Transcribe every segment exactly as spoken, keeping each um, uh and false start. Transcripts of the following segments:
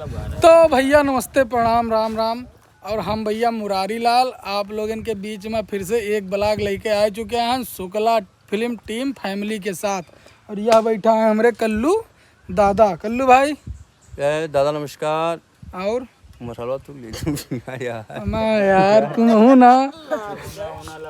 तो भैया नमस्ते, प्रणाम, राम राम। और हम भैया मुरारी लाल आप लोगन के बीच में फिर से एक vlog लेके आ चुके हैं शुक्ला फिल्म टीम फैमिली के साथ। और यह बैठा है हमरे कल्लू दादा। कल्लू भाई। ए, दादा नमस्कार। और मसाला तू ले लूँ यार। ना यार, तुम हो ना।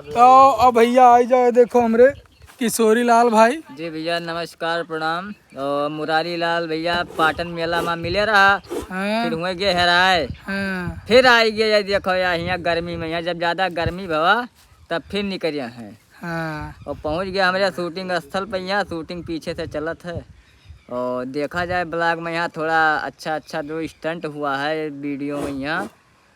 तो अब भैया आई जाए, देखो हमरे किशोरी लाल भाई। जी भैया नमस्कार, प्रणाम। और मुरारी लाल भैया पाटन मेला में मिले रहा, हाँ। फिर हुए गे हेराए, हाँ। फिर आई गए, ये देखो यार, यहाँ गर्मी में, यहाँ जब ज्यादा गर्मी भवा तब फिर निकरिया है। हाँ। और पहुँच गया हमरे shooting स्थल पर। यहाँ shooting पीछे से चलत है और देखा जाए vlog में यहाँ थोड़ा अच्छा अच्छा जो stunt हुआ है video में, यहाँ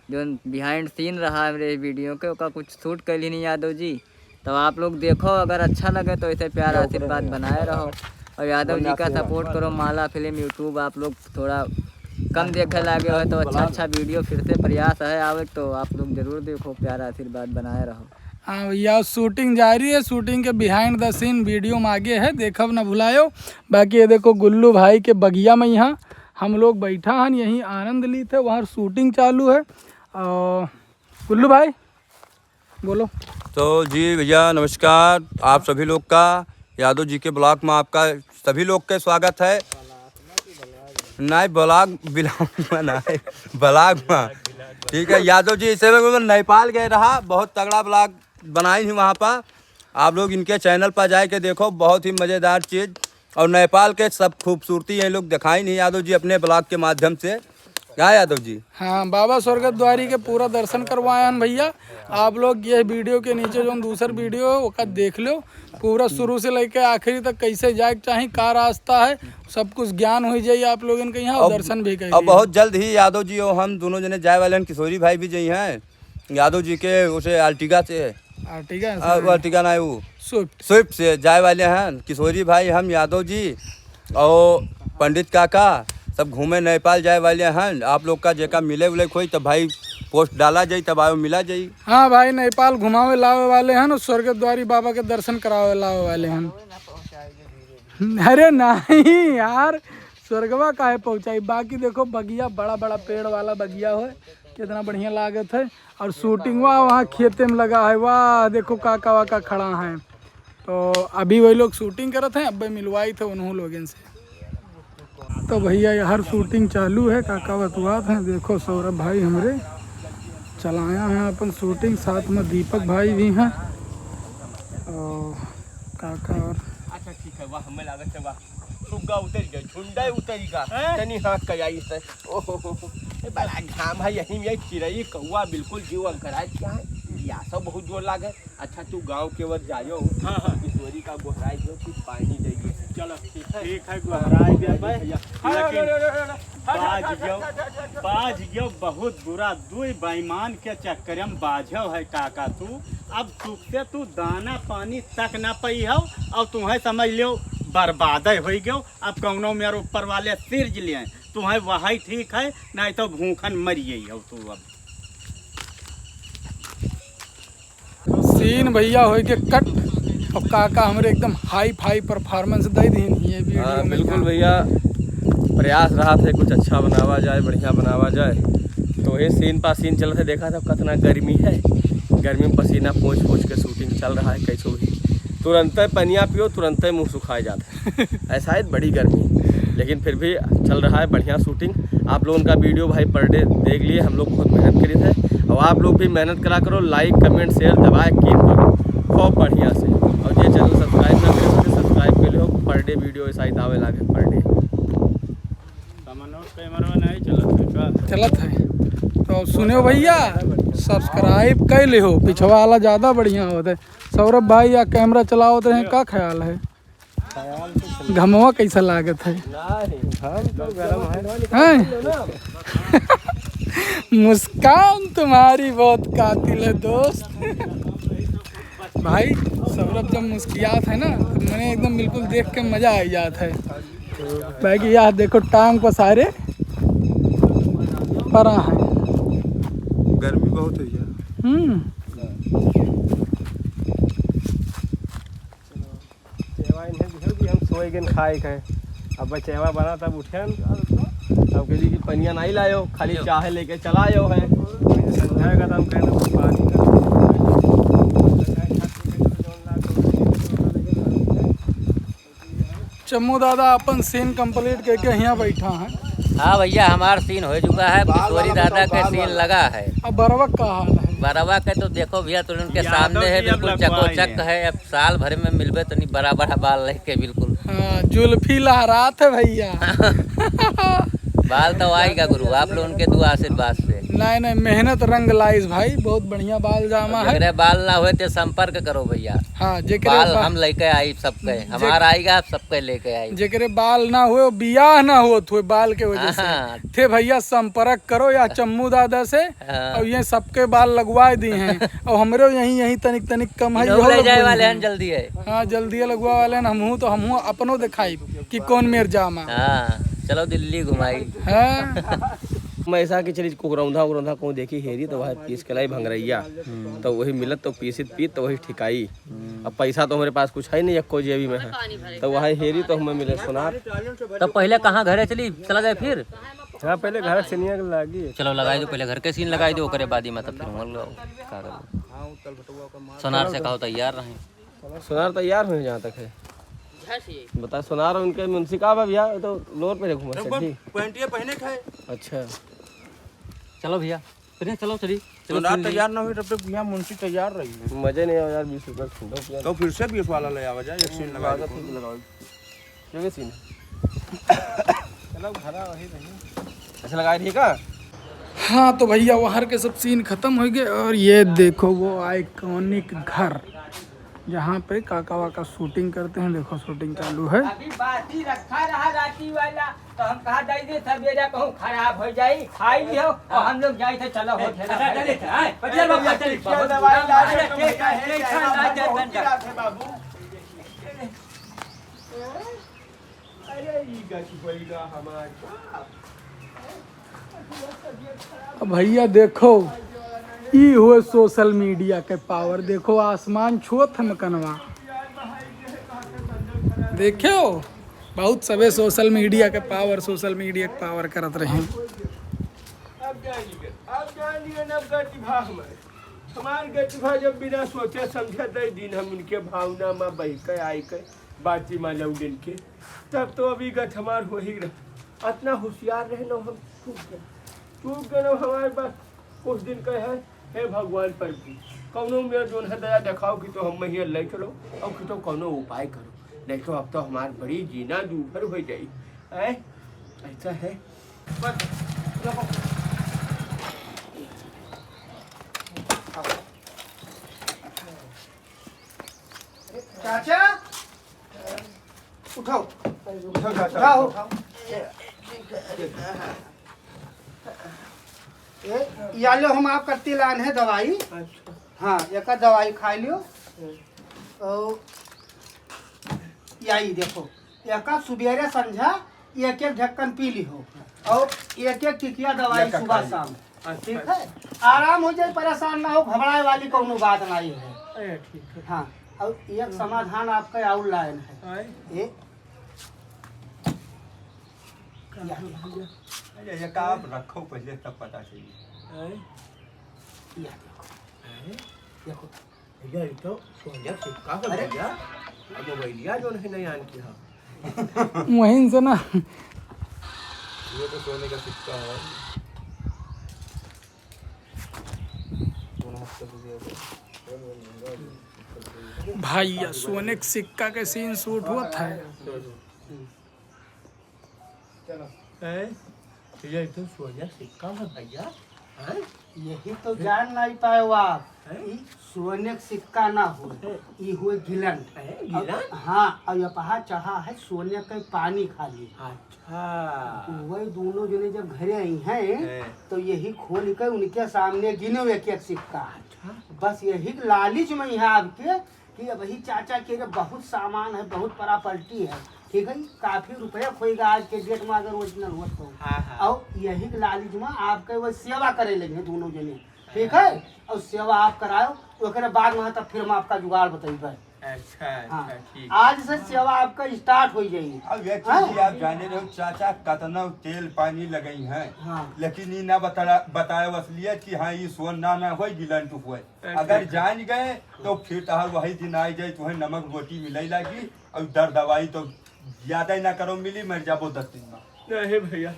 जो behind scene रहा हमरे video के, ओका कुछ shoot कैली नहीं यादव जी। तो आप लोग देखो, अगर अच्छा लगे तो ऐसे प्यार आशीर्वाद बनाए रहो और यादव जी का support करो। माला फिल्म YouTube आप लोग थोड़ा कम देखे लागे हो तो अच्छा अच्छा video फिर से प्रयास है आवे, तो आप लोग जरूर देखो, प्यार आशीर्वाद बनाए रहो। हाँ भैया, shooting जारी है, shooting के behind the scene video में आगे है, देखब ना भुलायो। बाकी ये देखो गुल्लू भाई के बगिया में यहाँ हम लोग बैठा हन, यहीं आनंद लीत है, वहाँ shooting चालू है। और गुल्लू भाई बोलो। तो जी भैया नमस्कार, आप सभी लोग का यादव जी के vlog में आपका सभी लोग के स्वागत है। नहीं vlog, vlog में नहीं, vlog में। ठीक है यादव जी, इसे में नेपाल गए रहा, बहुत तगड़ा vlog बनाई ही वहाँ पर। आप लोग इनके channel पर जाए के देखो, बहुत ही मज़ेदार चीज़। और नेपाल के सब खूबसूरती ये लोग दिखाई नहीं यादव जी अपने vlog के माध्यम से। क्या यादव जी? हाँ, बाबा स्वर्गद्वारी के पूरा दर्शन करवाए हन भैया। आप लोग ये video के नीचे जो दूसर video है ओका देख लो, पूरा शुरू से लेके आखिरी तक कैसे जाए के चाही, का रास्ता है, सब कुछ ज्ञान हो जाई आप लोगन के यहाँ और और, दर्शन भी कर और ली। बहुत जल्द ही यादव जी और हम दोनों जने जाए वाले हैं, किशोरी भाई भी जई हैं यादव जी के उसे Ertiga से। Ertiga से? आ, वो Ertiga ना है वो। Swift। Swift से जाए वाले हैं किशोरी भाई, हम यादव जी और पंडित काका सब घूमे नेपाल जाए वाले हैं। आप लोग का जेका मिले उले कोई तो भाई post डाला जाई, तब आयो मिला जाई। हाँ भाई, नेपाल घुमावे लावे वाले हैं और स्वर्गद्वारी बाबा के दर्शन करावे लावे वाले हैं। अरे नहीं यार, स्वर्गवा काहे पहुँचाई। बाकी देखो बगिया, बड़ा बड़ा पेड़ वाला बगिया है, कितना बढ़िया लागत है। और shooting वाह वहाँ खेते में लगा है, वाह देखो काका वाका खड़ा है। तो अभी वही लोग shooting करत हैं, अब्बे मिलवाई थे उन्हों लोगन से। तो भैया यार shooting चालू है, काका बतुआत हैं। देखो सौरभ भाई हमरे चलाया है अपन shooting, साथ में दीपक भाई भी हैं और काका और अच्छा ठीक है, वाह हमें लागत है वाह। सुग्गा उतर गया, झुंडा उतर गया। हैं? तनी हाथ का आई से। ओहो हो हो। ए, बड़ा घाम है, यही में चिरई कौआ बिल्कुल जीव अंकराज क्या है। प्यासा बहुत जोर लागे। अच्छा तू गांव के ओर जायो। हाँ, हाँ। किशोरी का गोहराई जो कुछ पानी दे दिए। चलो ठीक है। ठीक है, गोहराई दे भाई। भैया। हाँ, लेकिन हाँ, हाँ, हाँ, हाँ, बाज हाँ, गयो, हाँ, हाँ, हाँ, हाँ। बाज गयो बहुत बुरा। दुई बेईमान के चक्कर में बाझो है काका तू। अब सुख से तू दाना पानी तक ना पई हो और तुम्हें समझ लियो बर्बादे हो गयो। अब कौनो मेरे ऊपर वाले सिर्ज लिए, तुम्हें वही ठीक है, नहीं तो भूखन मर गई हो तू। अब scene भैया होई के cut और काका हमरे एकदम high-fi performance दे दीन ये video हाँ, में बिल्कुल का। भैया, प्रयास रहा थे कुछ अच्छा बनावा जाए, बढ़िया बनावा जाए। तो ये scene पा scene चलत है, देखा था कितना गर्मी है, गर्मी में पसीना पोंछ पोंछ के shooting चल रहा है। कैसो भी तुरंते पनिया पियो, तुरंते मुंह सुखाए जाता है। ऐसा है बड़ी गर्मी, लेकिन फिर भी चल रहा है बढ़िया shooting। आप लोगों का video भाई per day देख लिए, हम लोग बहुत मेहनत करी थे, और आप लोग भी मेहनत करा करो, like, comment, share दबाए कीन करो खूब बढ़िया से। और ये channel subscribe ना करे तो subscribe कर लो, per day video ऐसा ही आवे लागे per day। सामने camera नहीं चलत है का? चलत है। तो सुनो भैया, subscribe कर लिहो, पिछवा वाला ज्यादा बढ़िया होत है। सौरभ भाई या camera चलावत रहे, का ख्याल है? घमवा कैसा लागत है? नहीं, हम तो गरम है। हैं? मुस्कान तुम्हारी बहुत कातिल है दोस्त। भाई, सौरभ जब मुस्कियात है ना, तो मैंने एकदम बिल्कुल देख के मजा आ जात है। बाकी यार देखो, टांग पर सारे परा हैं। गर्मी बहुत है यार। हम्म। चेवा इन्हें दिहो कि हम सोए गन खाए के। अब चेवा बना तब उठेन। अब कह दी कि पनिया नहीं लायो, खाली चाहे लेके चला आयो है। संध्या का दाम कहना, पानी का। चम्मू दादा अपन scene complete करके यहाँ बैठा है। हाँ भैया, हमार scene हो चुका है, पिसोरी दादा के scene लगा है। अब बरवा का हाल है? बरवा के तो देखो भैया, तो उनके सामने है, बिल्कुल चकोचक है। अब साल भर में मिलबे तो नहीं, बड़ा बड़ा बाल लेके बिल्कुल। हाँ, जुल्फी लहरात है भैया। बाल तो आएगा गुरु, आप लोगन के दुआ आशीर्वाद से। नहीं, नहीं, मेहनत रंग लाइस भाई, बहुत बढ़िया बाल जामा है। जेकरे बाल ना होए ते संपर्क करो भैया। हाँ, जेकरे बाल बा- हम लेके आई सबके, जे- हमार आएगा, आप सबके लेके आई। जेकरे बाल ना होए, बियाह ना होत होए बाल के वजह से, हाँ। थे भैया संपर्क करो या चम्मू दादा से, हाँ। और ये सबके बाल लगवा दी हैं। और हमरे यहीं, यहीं तनिक तनिक कम है, इन्हों इहो ले जाए वाले हैं जल्दी है। हाँ, जल्दी लगवा वाले हैं। हमहू तो, हमहू अपनो दिखाई कि कौन मेर जामा। हाँ, चलो दिल्ली घुमाई। हाँ। मैं ऐसा कि चली कुकरौंधा उकरौंधा कहूँ देखी हेरी तो वह पीस के लाई भंगरैया। हम्म। तो वही मिलत तो पीसित पीत तो वही ठिकाई। हम्म। अब पैसा तो हमरे पास कुछ है नहीं, एक्को जेबी में है। तो वह हेरी तो हमें मिले सोनार। तब पहले कहाँ घरे चली, चला जाए फिर? हाँ, पहले घर के scene लागी। चलो लगाई दो, पहले घर के scene लगाई दो, ओकरे बाद ही मतलब फिर हम लोग का करबो। सोनार से कहो तैयार रहे। सोनार तैयार हुए जहाँ तक है। बता, सोनार उनके मुंशी का बा भैया, तो लोर पे घूमत अरे, सेठ जी। पैंटिया पहने के है। अच्छा। चलो भैया, चलिए, चलो, चलिए। चलो, सोनार scene तैयार ना हुई, तब तक भैया मुंशी तैयार रही है। मजे नहीं आवे यार, बीस रुपया ठंडा पिया। तो फिर से बीस वाला ले आवा जाए, एक scene लगा दो। ठीक लगाओ। क्यों के scene? चलो, घरा वही रही। ऐसे लगा रही है का? हाँ, तो भैया, वहाँ के सब scene खत्म हो गए और ये देखो, वो iconic घर। जहाँ पे काका वाका shooting करते हैं। देखो, shooting चालू है। अभी बासी रखा रहा राती वाला, तो हम कहा दे दे, सवेरे कहूँ खराब हो जाई, खाई लियो, और हम लोग जाई थे, चलो, होटल अच्छा, चलिए, हाँ, पटियाला बाबा, चलिए, बाबू। दवाई ला दे, अरे, ठीक है, ठीक है, ला दे, बहुत ला दे। गिरा थे बाबू। अरे, ई गछ बैला हमार बाप। अब भैया देखो, ई हुए social media के power। देखो आसमान छुअत है मकनवा। देखो, बहुत सबे social media के power, social media के power करत रहे। अब जान लिए, अब जान लिए, अब गति भाग में। हमार गति भाग जब बिना सोचे समझे दे दिन हम इनके भावना में बह के आए के बाती में लौट इनके। तब तो अभी गत हमार हो ही रहा। अतना होशियार रहे न हम चूक गए। चूक गए न हमारे पास कुछ दिन कहे है, "हे भगवान प्रभु, कौनो मेरा जोन है दया दिखाओ कि तो हम महिया ले चलो और कि तो कौनो उपाय करो, नहीं तो अब तो हमार बड़ी जीना दूभर हो जाई।" ऐ, ऐसा है। बस, रुको। चाचा, उठाओ, उठाओ चाचा, उठाओ। उठाओ। ए, या लो, हम आपका तिल आन है दवाई। अच्छा। हाँ, एका दवाई खाई लियो। और या ई देखो, एका सुबेरे संझा एक एक ढक्कन पी लिहो और एक एक टिकिया दवाई एका सुबह खा ली। शाम। अच्छा। ठीक है, आराम हो जाए, परेशान ना हो, घबराए वाली कौनो बात नहीं है। ए, ठीक है। हाँ, और एक समाधान आपका और लाइन है। आए। ए, का या हो देखो। गया? अरे, ये का आप रखो पहले, तब पता चली। आए। या देखो। आए। देखो। भैया, ये तो सोने का सिक्का है अरे। भैया। अब मोबाइलिया जो नहीं, नहीं आन किया। वहीं से ना। ये तो सोने का सिक्का है। भाई, या सोने के सिक्का के scene shoot होत है। चलो। हैं? ये तो सोने सिक्का है भैया। हैं? यही तो जान नहीं पाए आप। हैं? ई सोने के सिक्का ना हो, हैं? ई हुए गिलंट। हैं? गिलंट? अब, हाँ, और ये पहाड़ चढ़ा है सोने के पानी खाली। अच्छा। वही दोनों जने जब घरे आई हैं, हैं। तो यही खोल के उनके सामने गिनो एक एक सिक्का। अच्छा। बस यही लालच में यहाँ आपके कि अबही चाचा के रे बहुत सामान है, बहुत प्रॉपर्टी है, ठीक है, काफी रुपया खोएगा आज के डेट में अगर ओरिजिनल हुआ तो। हाँ, हाँ। और यही के लालच में आपके वो सेवा करे लगे दोनों जने, ठीक है, और सेवा आप कराओ, ओकरे बाद में तब फिर हम आपका जुगाड़ बतइबे। अच्छा, हाँ। अच्छा, ठीक। आज से सेवा आपका start हो जाई। अब एक चीज, हाँ? आप जाने रहो चाचा, कतना तेल पानी लगई हैं, हाँ। लेकिन ई ना बता, बताए असलियत कि हाँ, ई सोन ना, ना होई, गिलन टुक होई। अच्छा। अगर जान गए, तो फिर तहार वही दिन आ जाए, तुम्हें नमक रोटी मिले लागी, और दर दवाई तो ज्यादा ही ना करो मिली, मर जाबो दस दिन में। नहीं भैया,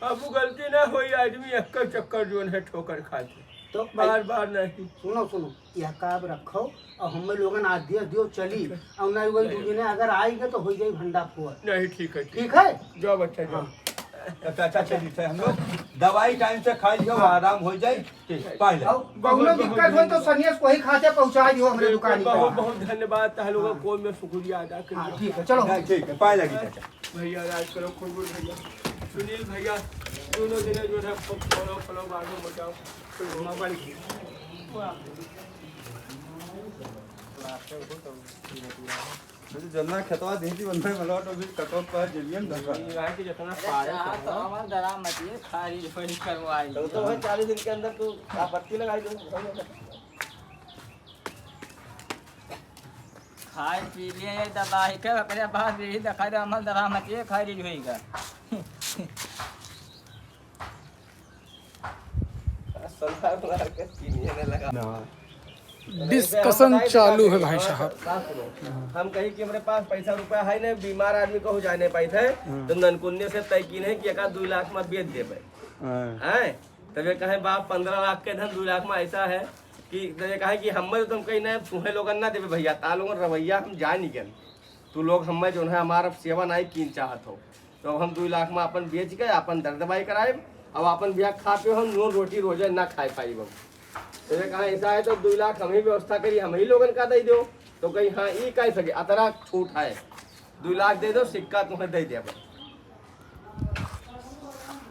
अब वो गलती ना होई, आदमी एक चक्कर जोन है ठोकर खाते। तो बार बार नहीं। सुनो, सुनो, यह का अब रखो, और हमें लोगन आदेश दियो, चली। अच्छा। और नहीं वही नहीं। दू दिने अगर आई गए तो हो जाई भंडा फुआ। नहीं, ठीक है, ठीक। ठीक है? जाओ बच्चा, जाओ। हाँ। तो चाचा, चलिए, हम लोग दवाई time से खा लियो, हाँ। आराम हो जाए। ठीक, पाए लगे। और कौनो दिक्कत हो तो सनियस को ही खाते पहुँचा दियो हमरे बिल्कुल, दुकान पर। बहुत, बहुत धन्यवाद, तह लोगों हाँ। को मैं शुक्रिया अदा करियो। हाँ, ठीक है, चलो। नहीं, ठीक है, पाए लगे चाचा। भैया, राज करो, खुलबुल भैया, सुनील भैया, दोनों जने जो है, फो-, follow, follow, बाजू मचाओ। मुझे जन्ना खेतवा दे दी, वन्ना में लौट, अभी कटौत पर जलियन धरवा। ये है कि जितना अरे, पाए चाह तो उतना। हमार दरा मत, ये खारिज होई करवाई। तो, तो भाई, चालीस दिन के अंदर तू आपत्ति लगाई दो। खाए पी लिए ये दवाई के, ओकरे बाद भी देखा दे, हमार दरा मत, ये खारिज होई गा। Discussion चालू है भाई साहब। हम कही कि हमरे पास पैसा रुपया है नहीं, बीमार आदमी कहूँ जाए नहीं पाइत है, हाँ। तो ननकुन्ने से तय कीन है कि एक आध दू लाख में बेच देबे। हाँ। हैं? तब ये कहे, "बाप, पन्द्रह लाख के धन दू लाख में ऐसा है कि," तब ये कहे कि "हमें तो तुम कहीं नहीं, तुम्हें लोगन ना देबे भैया, ता लोगन रवैया हम जान गए।" तू लोग हमें जौन है, हमार अब सेवा नाई कीन चाहत हो, तो अब हम दुई लाख में अपन बेच के अपन दर दवाई कराएब, अब अपन बिया खा पे हम नून रोटी रोजे ना खाए पाइब। अब तो ये कहा, "ऐसा है तो दुई लाख हम ही व्यवस्था करी, हम ही लोगन का दे दो।" तो कहीं, "हाँ, ई कह सके, अतरा छूट है, दुई लाख दे दो, सिक्का तुम्हें दे दे।"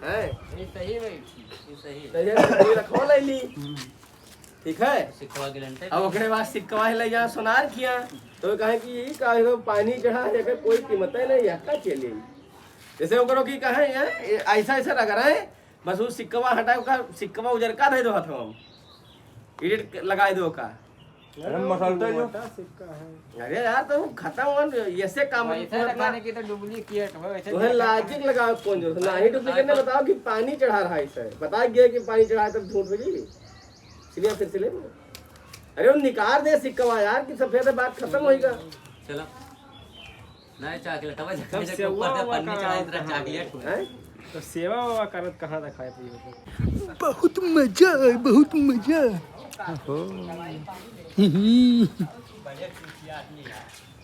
हैं? ये सही है, ये सही है। तो ये दुई लाख हो ले ली। ठीक है? सिक्कवा गारंटी। अब ओकरे बाद सिक्कवा ही ले जा सोनार किया, तो कहे कि ई का है, पानी चढ़ा है, एकर कोई कीमत ही नहीं है, का चली? जैसे ओकरो की कहे, ये, ये ऐसा, ऐसा लग रहा है, बस वो सिक्कवा हटाए, ओका सिक्कवा उजर का दे दो हाथ में, edit लगाए दो का। अरे, मसाला तो मोटा सिक्का है। अरे यार, तो खत्म हो, ऐसे काम वैसे मत लगाने की तो duplicate हो, वैसे तुम्हें देखा logic लगाओ, कौन जो ना ही duplicate ने बताओ कि पानी चढ़ा रहा है इसे, बता गया कि पानी चढ़ा है, तब झूठ हो जाएगी। इसलिए फिर से ले लो। अरे, वो निकाल दे सिक्कवा यार, कि सफेद बात खत्म होएगा। चलो। नहीं, चॉकलेट, अब जब जब सेवा ऊपर से वेवा पन्नी चढ़ाई, तरह कहाँ चॉकलेट हुआ। हैं? तो सेवा वेवा करत कहाँ दिखाई पड़ी हो? बहुत मजा आए, बहुत मजा। ओहो। बड़े खुशी आदमी है।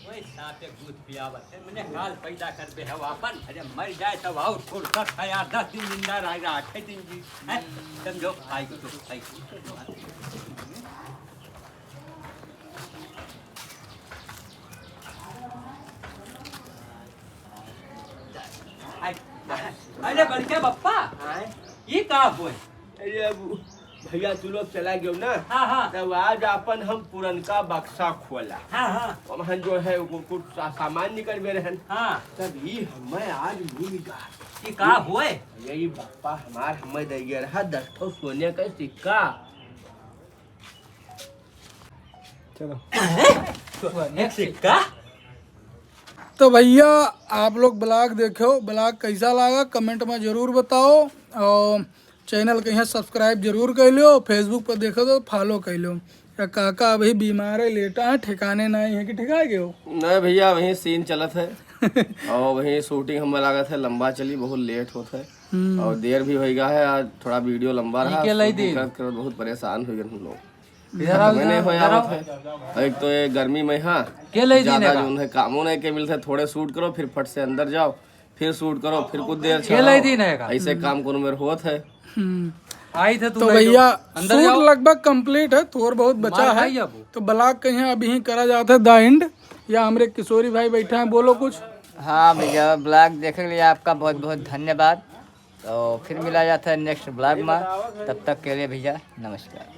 वही साथे दूध पियावत है। मैंने काल पैदा कर दे हवा अपन। अरे मर जाए तब और फुर्सत है यार, दस दिन जिंदा रह रहा, आठे दिन जी। हैं? समझो, खाई तो, खाई तो। अरे बड़के बप्पा, आय? ये का होय? अरे अब भैया तू लोग चला गयो ना, हाँ, हाँ। तब आज अपन हम पुरनका बक्सा खोला। हाँ, हाँ। वहाँ जो है वो कुछ सा-, सामान निकल गए रहन। हाँ। तब ये हमें आज मिल गया। ये का होय? ये बप्पा हमार हमें दे गया रहा दस ठो सोने का सिक्का। चलो। सोने का सिक्का? तो भैया, आप लोग vlog देखो, vlog कैसा लगा comment में जरूर बताओ, और channel कहीं subscribe जरूर कर लो, Facebook पर देखो तो follow कर लो। या काका अभी बीमार है, लेटा है, ठिकाने नहीं है कि ठिकाने गए हो? नहीं भैया, वही scene चलत है। और वही shooting हमें लागत है लंबा चली, बहुत late होत है। हम्म। और देर भी होइगा है, आज थोड़ा video लंबा रहा, ठीक है, लाई shooting दी। करत करत बहुत परेशान हो गए हम लोग। इधर आओ, मैंने इधर आओ, हो इधर आवत आओ। है। एक तो ये गर्मी में, हाँ, के ले ज्यादा दीने का? जो है कामों नहीं के मिलते, थोड़े shoot करो, फिर फट से अंदर जाओ, फिर shoot करो, फिर कुछ देर के ले चढ़ाओ। दीने का? ऐसे काम कोनो मेरे होत है। हम्म। आई थे तू तो ले लो। भैया, अंदर shoot जाओ। लगभग complete है, थोड़ बहुत बचा मार है। खाई अब। तो vlog कहीं अभी ही करा जाता है the end, या हमरे किशोरी भाई बैठा है, बोलो कुछ। हाँ भैया, vlog देखने के लिए आपका बहुत बहुत धन्यवाद। तो फिर मिला जाता है next vlog में, तब तक के लिए भैया नमस्कार।